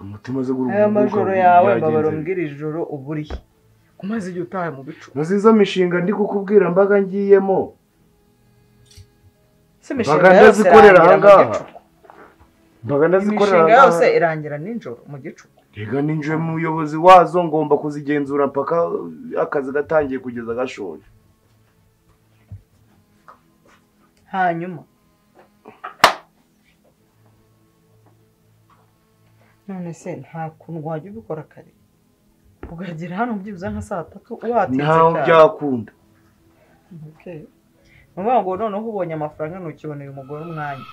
Umutima ze guruka. Aya majoro yawe mbabaro mbwira ijoro uburi. Kumaze igihe utaha mu bicu. Nazizo mishinga ndi kukubwira mbaga ngiyemo. Se mishinga yose irangira mu gicuku. Mbaga ndazikorera ahangaha. Imishinga yose irangira nijoro mu gicuku. Rega ninjye muyobozi wazo ngomba kuzigenzura mpaka akazi gatangiye kugeza gashoje. Hanyuma none se nta kuntu wajya ubikora kare ukagera hano byibuze nka saa 3 watinze cyane? Ntaho byakunda. Okay. Nuvuga ngo noneho ubonye amafaranga ntukiboneye umugore umwanya.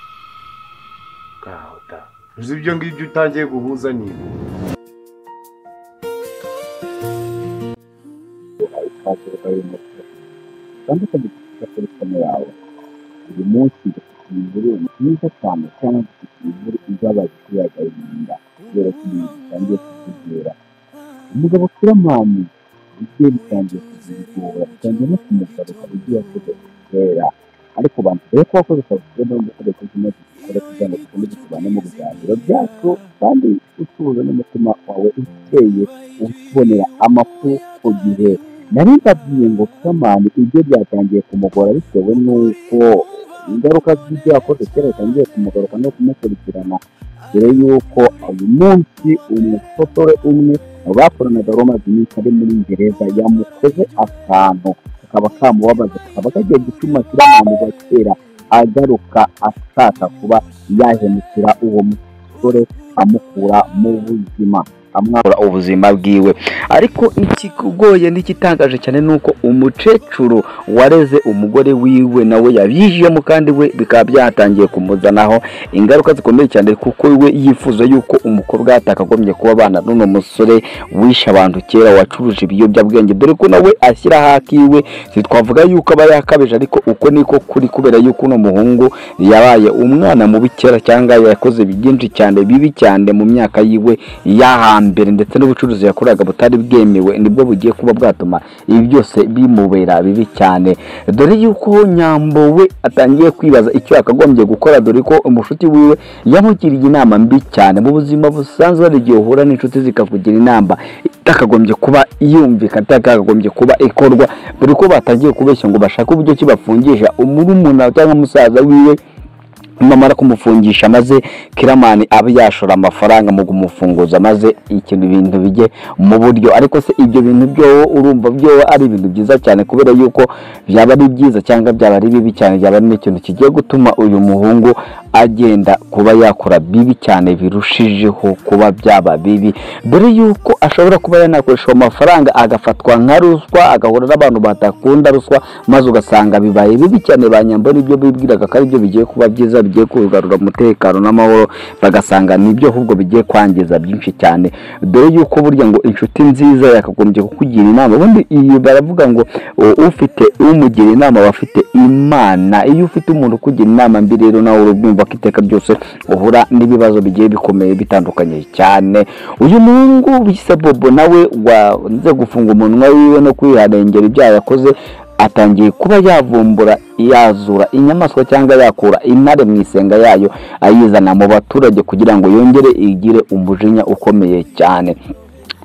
Gahuta. Uzi ibyo ngibyo utangiye guhuza niba. Uyu munsi inkuru nziza cyane cyangwa inkuru ibabaje kuri agahinda kubera ko ibintu bitangiye kukugera. Umugabo Kiramani ibye bitangiye kuzigora, bitangiye no kumugaruka ibyo yakoze kera. Ariko bantu rero ko wakoze subscribe no gukora kugira ngo kugira ngo dukomeze tubane mu biganiro byacu kandi utuze n'umutima wawe ukeye ukubonera amakuru ku gihe. Nari mbabwiye ngo Kiramani ibyo byatangiye kumugora bitewe n'uko ingaruka z'ibyo yakoze kera bitangiye kumugaruka no kumukurikirana, dore yuko uyu munsi umusore umwe bakoranaga wari iminsi ari muri gereza yamukoze akantu kakaba kamubabaza, kakaba kagiye gutuma Kiramani wa kera agaruka ashaka kuba yahemukira uwo musore amukura mu buzima, amwakura ubuzima bwiwe. Ariko ikigoye n'ikitangaje cyane nuko umukecuru wareze umugore wiwe nawe yabijiyemo, kandi we bikaba byatangiye kumuzanaho ingaruka zikomeye cyane, kuko we yifuza yuko umukobwa atakagombye kuba abana n'uno musore wishe abantu kera wacuruje ibiyobyabwenge, dore ko nawe ashyira hakiwe. Twavuga yuko aba yakabije, ariko uko niko kuri, kubera yuko uno muhungu yabaye umwana mubi kera cyangwa yakoze byinshi cyane bibi cyane mu myaka yiwe yaha mbere, ndetse n'ubucuruzi yakoraga butari bwemewe nibwo bugiye kuba bwatuma ibi byose bimubera bibi cyane. Dore yuko Nyambo we atangiye kwibaza icyo yakagombye gukora, dore ko umushuti wiwe yamugiriye inama mbi cyane. Mu buzima busanzwe hari igihe uhura n'inshuti zikakugira inama itakagombye kuba yumvikana, itakagombye kuba ikorwa, dore ko batangiye kubeshya ngo bashake uburyo ki bafungisha umurumuna cyangwa musaza wiwe, bamara kumufungisha maze Kiramani abe yashora amafaranga mu kumufunguza maze ikintu ibintu bijye mu buryo. Ariko se ibyo bintu byo urumva byo ari ibintu byiza cyane, kubera yuko byaba ari byiza cyangwa byaba ari bibi cyane, byaba ari ikintu kigiye gutuma uyu muhungu agenda kuba yakora bibi cyane birushijeho kuba byaba bibi, dore yuko ashobora kuba yanakoresha amafaranga agafatwa nka ruswa, agahura n'abantu batakunda ruswa, maze ugasanga bibaye bibi cyane. Ba Nyambo nibyo bibwiraga ko aribyo bigiye kuba byiza, bigiye kugarura umutekano n'amahoro, bagasanga nibyo ahubwo bigiye kwangiza byinshi cyane. Dore yuko burya ngo inshuti nziza yakagombye kukugira inama, ubundi iyi baravuga ngo ufite umugira inama bafite Imana. Iyo ufite umuntu ukugira inama mbi rero nawe urumva ko iteka ryose uhura n'ibibazo bigiye bikomeye bitandukanye cyane. Uyu muhungu bise Bobo nawe wanze gufunga umunwa wiwe no kwiharengera ibyaha yakoze, atangiye kuba yavumbura yazura inyamaswa cyangwa yakura intare mu isenga yayo ayizana mu baturage kugira ngo yongere igire umujinya ukomeye cyane.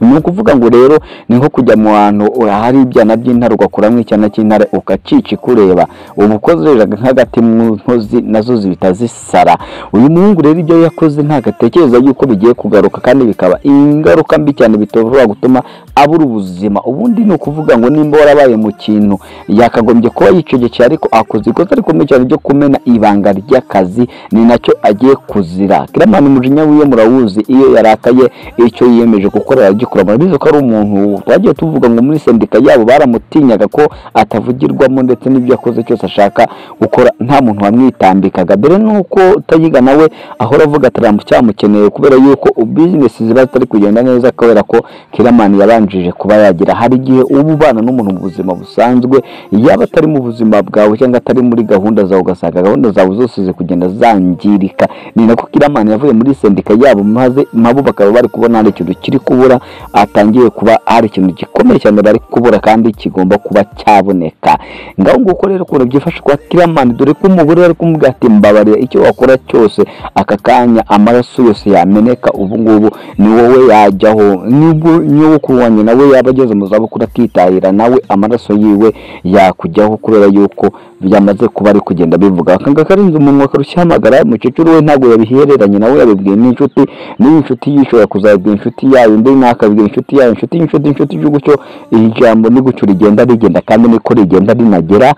Ni ukuvuga ngo rero ni nko kujya mu hantu hari ibyana by'intare ugakuramo icyana cy'intare ukacica kureba ubukoze nk'agati mu nkozi nazo zibita zisara. Uyu muhungu rero ibyo yakoze ntagatekereza yuko bigiye kugaruka, kandi bikaba ingaruka mbi cyane bitobora gutuma abura ubuzima. Ubundi ni ukuvuga ngo nimba warabaye mu kintu yakagombye kuba yicegekeye, ariko akoze ikosa rikomeye cyane ryo kumena ibanga ry'akazi, ni nacyo agiye kuzira. Kiramani umujinya wiwe murawuzi, iyo yarakaye icyo yiyemeje gukora aragikora. Murabizi ko ari umuntu twagiye tuvuga ngo muri sendika yabo baramutinyaga ko atavugirwamo, ndetse n'ibyo yakoze cyose ashaka gukora nta muntu wamwitambikaga. Dore nuko Tayiga nawe ahora avuga ati cyamukeneye, kubera yuko business ziba zitari kugenda neza, kubera ko Kiramani yabanjije kuba yagira. Hari igihe uba ubana n'umuntu mu buzima busanzwe, yaba atari mu buzima bwawe cyangwa atari muri gahunda zawe, ugasanga gahunda zawe zose ziri kugenda zangirika. Ni nako Kiramani yavuye muri sendika yabo, maze nabo bakaba bari kubona hari ikintu kiri kubura, atangiye kuba hari ikintu gikomeye cyane bari kubura kandi kigomba kuba cyaboneka. Ngaho nguko rero ukuntu byifashe kwa Kiramani, dore ko umugore ari kumubwira ati mbabarira icyo wakora cyose aka kanya amaraso yose yameneka ubu ngubu ni wowe yajyaho, nibwo nyogokuru wanjye nawe yaba ageze mu zabukuru akitahira nawe amaraso yiwe yakujyaho, kubera yuko byamaze kuba ari kugenda bivuga. Akanga karinze umunwa karushyamagara. Umukecuru we ntabwo yabihereranye nawe, yabibwiye n'inshuti, n'iyo inshuti yishobora kuzabwira inshuti yayo, undi nakabwira inshuti yayo, inshuti inshuti inshuti gutyo. Iri jambo ni gutyo rigenda rigenda kandi niko rigenda rinagera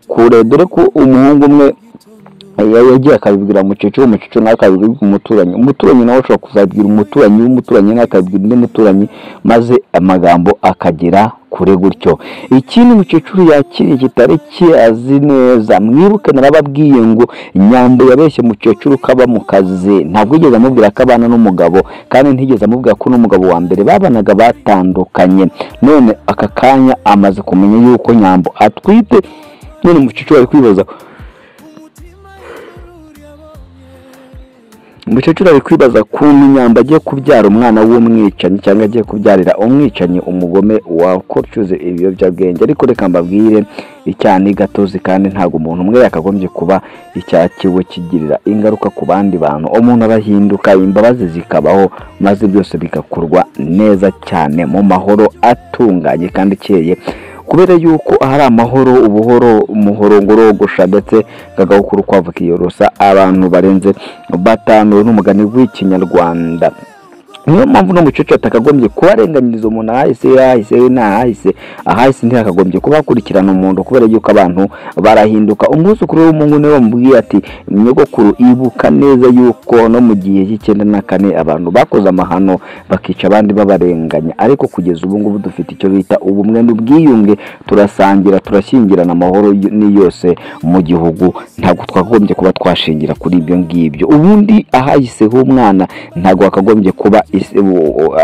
kure, dore ko umuhungu umwe yagiye akabibwira umukecuru, umukecuru nawe akabibwira umuturanyi, umuturanyi nawe ashobora kuzabwira umuturanyi w'umuturanyi nawe akabibwira undi muturanyi, maze amagambo akagera kure gutyo. Ikindi umukecuru yakiriye kitari azi neza, mwibuke narababwiye ngo Nyambo yabeshye umukecuru ko aba mu kazi, ntabwo yigeze amubwira ko abana n'umugabo, kandi ntigeze amubwira ko n'umugabo wa mbere babanaga batandukanye. None aka kanya amaze kumenya yuko Nyambo atwite, none umukecuru ari kwibaza, umukecuru ari kwibaza ukuntu Nyambo agiye kubyara umwana w'umwicanyi cyangwa agiye kubyarira umwicanyi umugome wakocuze ibiyobyabwenge. Ariko reka mbabwire, icyaha ni gatozi kandi ntabwo umuntu umwe yakagombye kuba icyaha kiwe kigirira ingaruka ku bandi bantu. Umuntu arahinduka, imbabazi zikabaho, maze byose bigakorwa neza cyane mu mahoro atunganye kandi akeye, kubera yuko ahari amahoro ubuhoro umuhorongorogosha ndetse kagahukuru kwavu kiyorosa abantu barenze batanu n'umugani w'ikinyarwanda. Niyo mpamvu no mukecuru atakagombye kubarenganyiriza umuntu ahahise yahise n'ahahise ahahise, ntihakagombye kuba akurikirana umuntu kubera yuko abantu barahinduka. Umwuzukuru w'umuhungu niwe wamubwiye ati nyogokuru ibuka neza yuko no mu gihe 94 abantu bakoze amahano bakica abandi babarenganya, ariko kugeza ubu ngubu dufite icyo bita ubumwe n'ubwiyunge, turasangira turashyingirana amahoro ni yose mu gihugu, ntabwo twakagombye kuba twashingira kuri ibyo ngibyo. Ubundi ahahise h'umwana ntabwo wakagombye kuba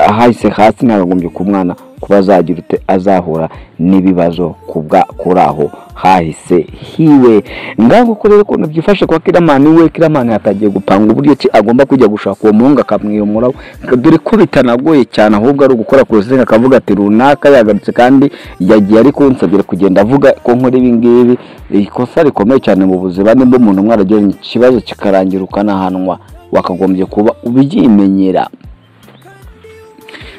ahahise hasi, ntakagombye ku mwana kuba azagira ute azahura n'ibibazo kubwa kuri aho hahise hiwe. Ngaho ko rero ukuntu byifashe kwa Kiramani, we Kiramani yatangiye gupanga uburyo ki agomba kujya gushaka uwo muhungu akamwiyomora, dore ko bitanagoye cyane, ahubwo ari ugukora ku rusenga akavuga ati runaka yagarutse kandi yagiye ari kunsabira kugenda avuga ko nkora ibi ngibi. Ikosa rikomeye cyane mu buzima, nimba umuntu mwaragiranye ikibazo kikarangira ukanahanwa, wakagombye kuba ubyimenyera,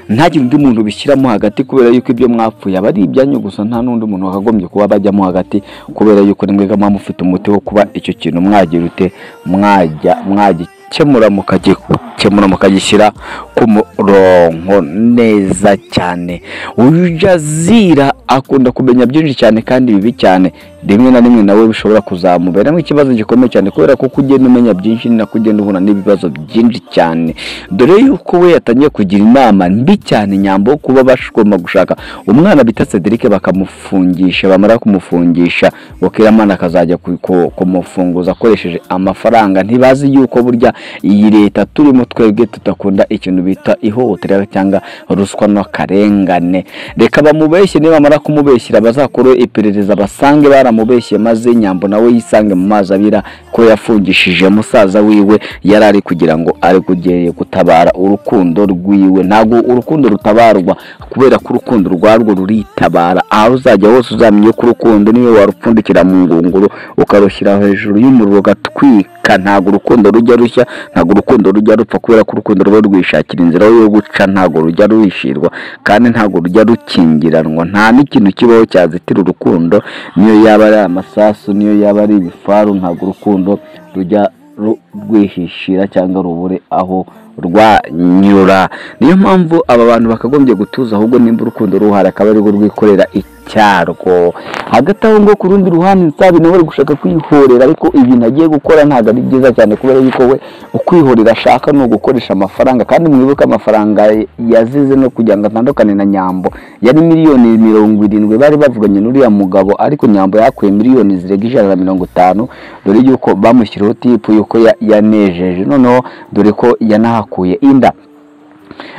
ntagire undi muntu bishyiramo hagati, kubera yuko ibyo mwapfuye aba ari ibyanyu gusa, nta n'undi muntu wakagombye kuba bajyamo hagati, kubera yuko ni mwebwe mufite umuti wo kuba icyo kintu mwagira ute mwajya mwagikemura mukagikemura mukagishyira ku murongo neza cyane. Uyu Jazira akunda kumenya byinshi cyane kandi bibi cyane, rimwe na rimwe nawe bishobora kuzamuberamo ikibazo gikomeye cyane, kubera ko ugenda umenya byinshi ni nako ugenda uhura n'ibibazo byinshi cyane. Dore yuko we yatangiye kugira inama mbi cyane Nyambo kuba bashobora gushaka umwana bita Cedric bakamufungisha, bamara kumufungisha ngo Kiramana akazajya kumufunguza akoresheje amafaranga. Ntibazi yuko burya iyi leta turimo twebwe tudakunda ikintu bita ihohoterwa cyangwa ruswa n'akarengane. Reka bamubeshye, nibamara kumubeshyira bazakore iperereza basange baramubeshye, maze Nyambo nawe yisange mu mazi abira ko yafungishije musaza wiwe yari ari kugira ngo ari kugiye gutabara urukundo rwiwe. Ntabwo urukundo rutabarwa, kubera ko urukundo rwarwo ruritabara. Aho uzajya hose uzamenye ko urukundo niyo warupfundikira mu ngunguru ukarushyira hejuru y'umuriro ugatwika, ntabwo urukundo rujya rushya, ntabwo urukundo rujya rupfa, kubera ko urukundo ruba rwishakira inzira yo guca, ntabwo rujya ruhishirwa kandi ntabwo rujya rukingiranwa. Nta n'ikintu kibaho cyazitira urukundo, niyo yaba ari amasasu, niyo yaba ari ibifaru, ntabwo urukundo rujya rwihishira cyangwa rubure aho rwanyura. Niyo mpamvu aba bantu bakagombye gutuza, ahubwo nimba urukundo ruhari akaba arirwo rwikorera icyarwo. Hagati aho ngo ku rundi ruhande Nsabi nawe ari gushaka kwihorera, ariko ibintu agiye gukora ntabwo ari byiza cyane, kubera yuko we ukwihorera ashaka ni ugukoresha amafaranga. Kandi mwibuke amafaranga yazize no kugira ngo atandukane na Nyambo yari 70,000,000 bari bavuganye n'uriya mugabo, ariko Nyambo yakuye miliyoni zirenga 150, dore yuko bamushyiriyeho tipu yuko yanejeje, noneho dore ko yanahakuye inda.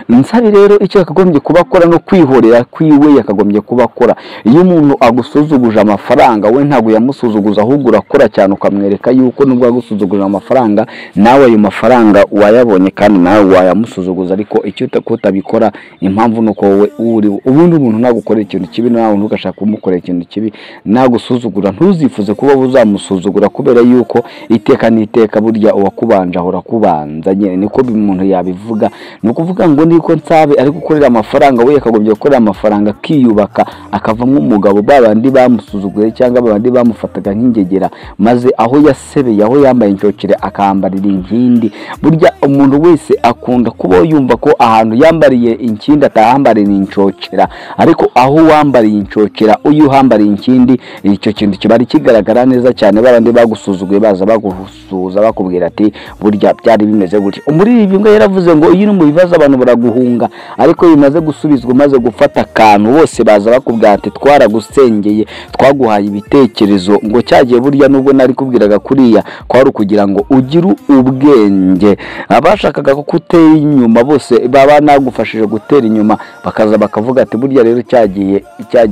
Nsabi rero icyo yakagombye kuba akora no kwihorera kwiwe yakagombye kuba akora. Iyo umuntu agusuzuguje amafaranga we ntabwo yamusuzuguza, ahubwo urakora cyane ukamwereka yuko nubwo agusuzuguje amafaranga nawe ayo mafaranga wayabonye kandi nawe wayamusuzuguza, ariko icyo utabikora impamvu nuko wowe uri ubundi umuntu nagukorera ikintu kibi nawe ntugashaka kumukorera ikintu kibi, nagusuzugura ntuzifuze kuba uzamusuzugura, kubera yuko iteka n'iteka burya uwakubanje ahora kubanza nyine, niko umuntu yabivuga. Ni ukuvuga ngo niko Nsabe ari gukorera amafaranga, we yakagombye gukorera amafaranga akiyubaka akavamo umugabo, babandi bamusuzuguye cyangwa babandi bamufataga nk'ingegera, maze aho yasebeye aho yambaye incyokere akambarira inkindi. Burya umuntu wese akunda kuba yumva ko ahantu yambariye inkindi atahambarira incyokera, ariko aho wambariye incyokera uyu uhambariye inkindi icyo kintu kiba ari kigaragara neza cyane, babandi bagusuzuguye baza bagusuhuza bakubwira ati burya byari bimeze gutya. Umuririmbyi ngo yaravuze ngo iyo uri mu bibazo abantu baraguhunga, ariko bimaze gusubizwa umaze gufata akantu bose baza bakubwira ati twaragusengeye twaguhaye ibitekerezo, ngo cyagiye burya nubwo nari kubwiraga kuriya kwari ukugira ngo ugire ubwenge. Abashakaga ko utera inyuma bose baba nagufashije gutera inyuma bakaza bakavuga ati burya rero cyagiye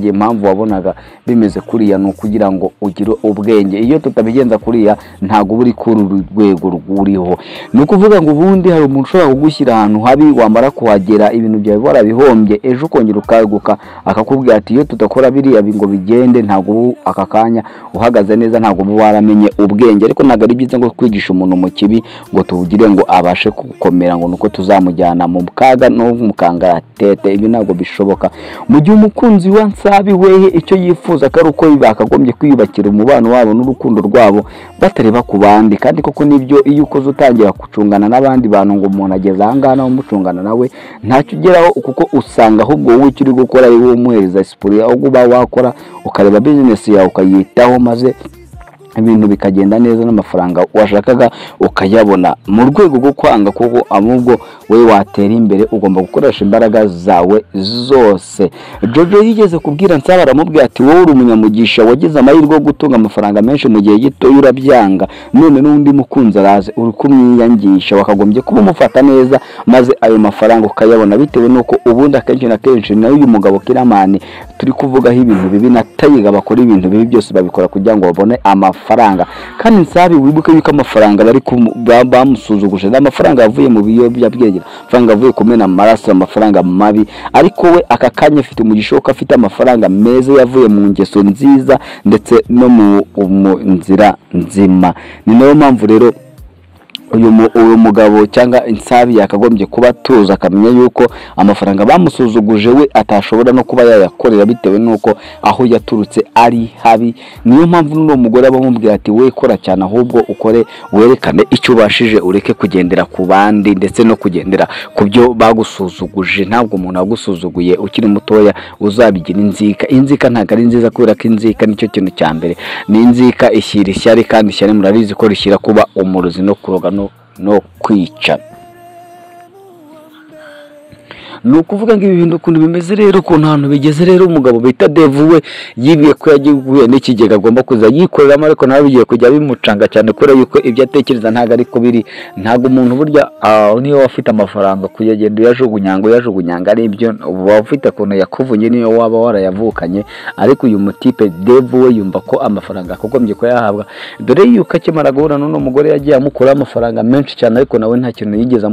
impamvu wabonaga bimeze kuriya ni ukugira ngo ugire ubwenge. Iyo tutabigenza kuriya ntago buri kuri uru rwego rwuriho. Ni ukuvuga ngo ubundi hari umuntu ushobora kugushyira ahantu habi, wamara kuhagera ibintu byawe warabihombye, ejo ukongera ukaguka akakubwira ati iyo tudakora biriya ngo bigende ntago aka kanya uhagaze neza, ntago uba waramenye ubwenge. Ariko ntago ari byiza ngo kwigisha umuntu mu kibi ngo tubugire ngo abashe gukomera ngo nuko tuzamujyana mu kaga no mu kangaratete, ibi ntago bishoboka. Mu gihe umukunzi wa Nsabi wehe icyo yifuza ko ari uko bakagombye kwiyubakira umubano wabo n'urukundo rwabo batareba ku bandi, kandi koko nibyo iyo ukoze utangira gucungana n'abandi bantu ngo umuntu ageze aha ngaha nawe umucungana nawe ntacyo ugeraho, kuko usanga ahubwo wowe icyo uri gukora ari wowe umuhereza siporo, aho uba wakora ukareba bizinesi yawe ukayitaho maze ibintu bikagenda neza n'amafaranga washakaga ukayabona. Mu rwego rwo kwanga kuko ahubwo we watera imbere ugomba gukoresha imbaraga zawe zose. Jojo yigeze kubwira Nsabe aramubwira ati wowe uri umunyamugisha wagize amahirwe yo gutunga amafaranga menshi mu gihe gito urabyanga, none n'undi mukunzi araze uri kumwiyangisha, wakagombye kuba umufata neza maze ayo mafaranga ukayabona, bitewe nuko ubundi akenshi na kenshi nawe uyu mugabo Kiramani turi kuvugaho ibintu bibi na Tayiga bakora ibintu bibi byose babikora kugira ngo babone amafaranga. Kandi Nsabi wibuke yuko amafaranga bari bamusuzuguje n'amafaranga yavuye mu biyobyabwenge, amafaranga avuye kumena amaraso, amafaranga mabi, ariko we aka kanya afite umugisha ko afite amafaranga meza yavuye mu ngeso nziza ndetse no mu nzira nzima. Ni nayo mpamvu rero uyu mugabo cyangwa Nsabi yakagombye kuba tuza akamenya yuko amafaranga bamusuzuguje we atashobora no kuba yayakorera bitewe nuko aho yaturutse ari habi. Niyo mpamvu n'uwo mugore abamubwira ati we kora cyane ahubwo ukore werekane icyo ubashije, ureke kugendera ku bandi ndetse no kugendera ku byo bagusuzuguje. Ntabwo umuntu agusuzuguye ukiri mutoya uzabigira inzika. Inzika ntabwo ari nziza, kubera ko inzika nicyo kintu cya mbere. Ni inzika ishyira ishyari, kandi ishyari murabizi ko rishyira kuba umurozi no kuroga no kwica. Ni ukuvuga ngo ibi bintu ukuntu bimeze rero, ukuntu ahantu bigeze rero, umugabo bita Devu we yibiye ko yagiye n'ikigega agomba kuza yikoreramo, ariko nawe bigiye kujya bimucanga cyane kubera yuko ibyo atekereza ntabwo ariko biri. Ntabwo umuntu burya niyo wafite amafaranga kuyagenda uyajugunyanga ari ibyo uba ufite ukuntu yakuvunye niyo waba warayavukanye, ariko uyu mutipe Devu we yumva ko amafaranga akagombye kuyahabwa, dore yuko akimara guhura n'uno mugore yagiye amukuraho amafaranga menshi cyane, ariko nawe nta kintu yigeze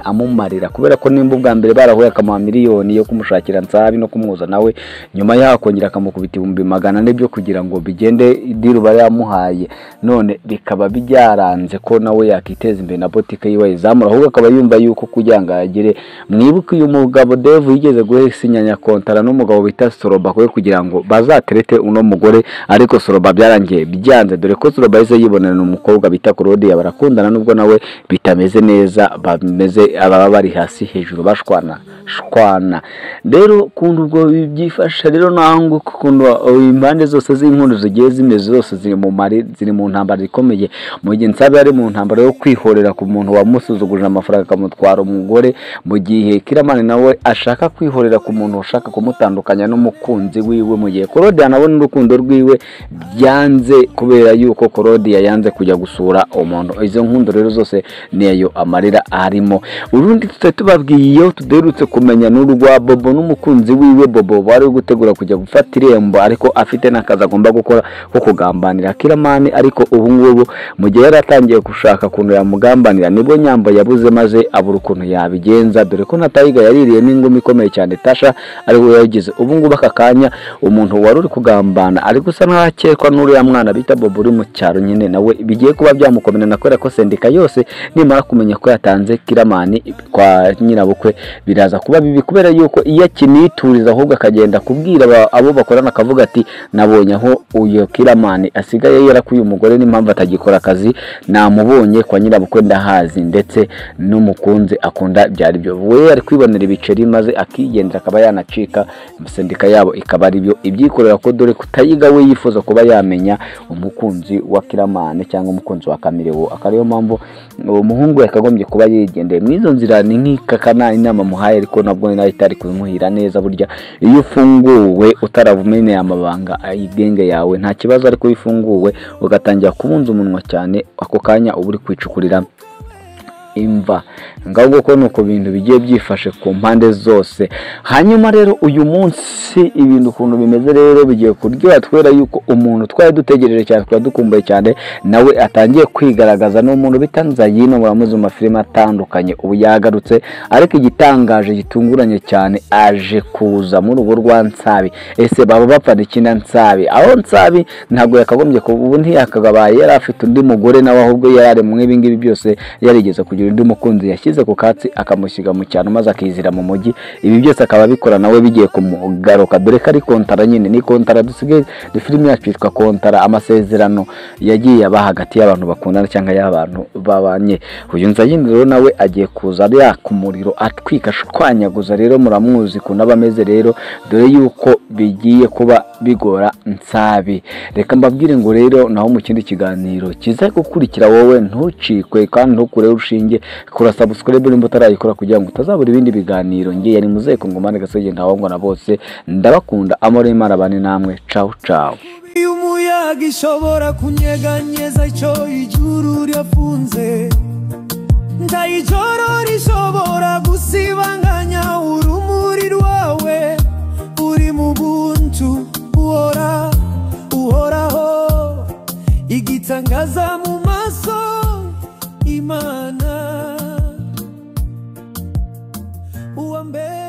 amumarira, kubera ko nimba ubwa mbere barahuye akamuha miliyoni yo kumushakira Nsabi no kumwoza nawe, nyuma yaho akongera akamukubita 400,000 byo kugira ngo bigende idiru bari yamuhaye, none bikaba byaranze ko nawe yakiteza imbere na botike yiwe ayizamura, ahubwo akaba yumva yuko kugira ngo agere. Mwibuke uyu mugabo Devu yigeze gusinyanya kontara n'umugabo bita Soroba kwe kugira ngo bazaterete uno mugore, ariko Soroba byarangiye byanze, dore ko Soroba yahise yibonana n'umukobwa bita Claudia barakundana, nubwo nawe bitameze neza, bameze ababa bari hasi hejuru bashwana bagashwana. Rero kuntu ubwo byifashe rero naho kuntu impande zose z'inkundu zigiye zimeze zose ziri mu mari, ziri mu ntambara ikomeye. Mu gihe Nsabi ari mu ntambara yo kwihorera ku muntu wamusuzugurije amafaranga akamutwara umugore, mu gihe Kiramani nawe ashaka kwihorera ku muntu ushaka kumutandukanya n'umukunzi wiwe, mu gihe Korodiya nawe n'urukundo rwiwe byanze kubera yuko Korodiya yanze kujya gusura umuntu. Izo nkundo rero zose niyo amarira arimo. Urundi tutari tubabwiye iyo tuderutse kumenya n'urwa Bobo n'umukunzi wiwe. Bobo wari gutegura kujya gufata irembo ariko afite n'akazi agomba gukora ko kugambanira Kiramani, ariko ubu ngubu mu gihe yaratangiye gushaka ukuntu yamugambanira nibwo Nyambo yabuze maze abura ukuntu yabigenza, dore ko na Tayiga yaririye n'ingumi ikomeye cyane Tasha ariwe yagize. Ubu ngubu aka kanya umuntu wari uri kugambana ari gusa nk'akekwa n'uriya mwana bita Bobo uri mu cyaro nyine, nawe bigiye kuba byamukomerana kubera ko sendika yose nimara kumenya ko yatanze Kiramani kwa nyirabukwe biraza kuba bibi, kubera yuko iyo akinituriza ahubwo akagenda kubwira abo bakorana akavuga ati nabonye aho uyu Kiramani asigaye yarakuye umugore n'impamvu atagikora akazi, namubonye kwa nyirabukwe ndahazi ndetse n'umukunzi akunda byari byo. We ari kwibonera ibiceri maze akigendera akaba yanacika sendika yabo ikaba ari byo ibyikorera, ko dore kutayiga we yifuza kuba yamenya umukunzi wa Kiramani cyangwa umukunzi wa Kamirewo, akariyo mpamvu uwo muhungu yakagombye kuba yigendeye mu izo nzira. Ni nk'ikakana inama muhaye ariko nabwo nayo itari kumuhira neza. Burya iyo ufunguwe utaravumeneye amabanga ayigenge yawe nta kibazo, ariko iyo ufunguwe ugatangira kubunza umunwa cyane ako kanya uba uri kwicukurira imva. Ngaho ko nuko bintu bigiye byifashe ku mpande zose. Hanyuma rero uyu munsi ibintu ukuntu bimeze rero bigiye kuryoha twera yuko umuntu twari dutegereje cyane twari dukumbuye cyane nawe atangiye kwigaragaza. N'umuntu bita Nzayino muramuzi mu mafilime atandukanye, ubu yagarutse, ariko igitangaje gitunguranye cyane aje kuza muri ubu rwa Nsabi. Ese baba bapfana iki na Nsabi? Aho Nsabi ntabwo yakagombye kuba ubu ntiyakagabaye yari afite undi mugore nawe, ahubwo yari mu ibi ngibi byose yarigeze kugira undi mukunzi yashyize ku katsi akamusiga mu cyaro maze akizira mu mujyi. Ibi byose akaba abikora nawe bigiye kumugaruka, dore ko ari kontara nyine, ni kontara dusigaye ni filime yacu yitwa kontara, amasezerano yagiye aba hagati y'abantu bakundana cyangwa y'abantu babanye. Uyu Nzayino rero nawe agiye kuza yaka umuriro atwika ashwanyaguza, rero muramuzi kuntu aba ameze rero, dore yuko bigiye kuba bigora Nsabi. Reka mbabwire ngo rero naho mu kindi kiganiro kiza gukurikira wowe ntucikwe kandi ntukure urushinge, kora subscribe nimba utarayikora kugira ngo utazabura ibindi biganiro. Ngiye yari Muzeko Ngomane Gasogi ntawangwa na bose, ndabakunda, amore y'Imana bane namwe, ciao ciao. Umuyaga ishobora kunyeganyeza icyo ijuru ryafunze, ndayijoro rishobora gusibanganya urumuri rwawe, uri mu buntu uhora uhoraho, igitangaza mu maso Imana uwa mbere.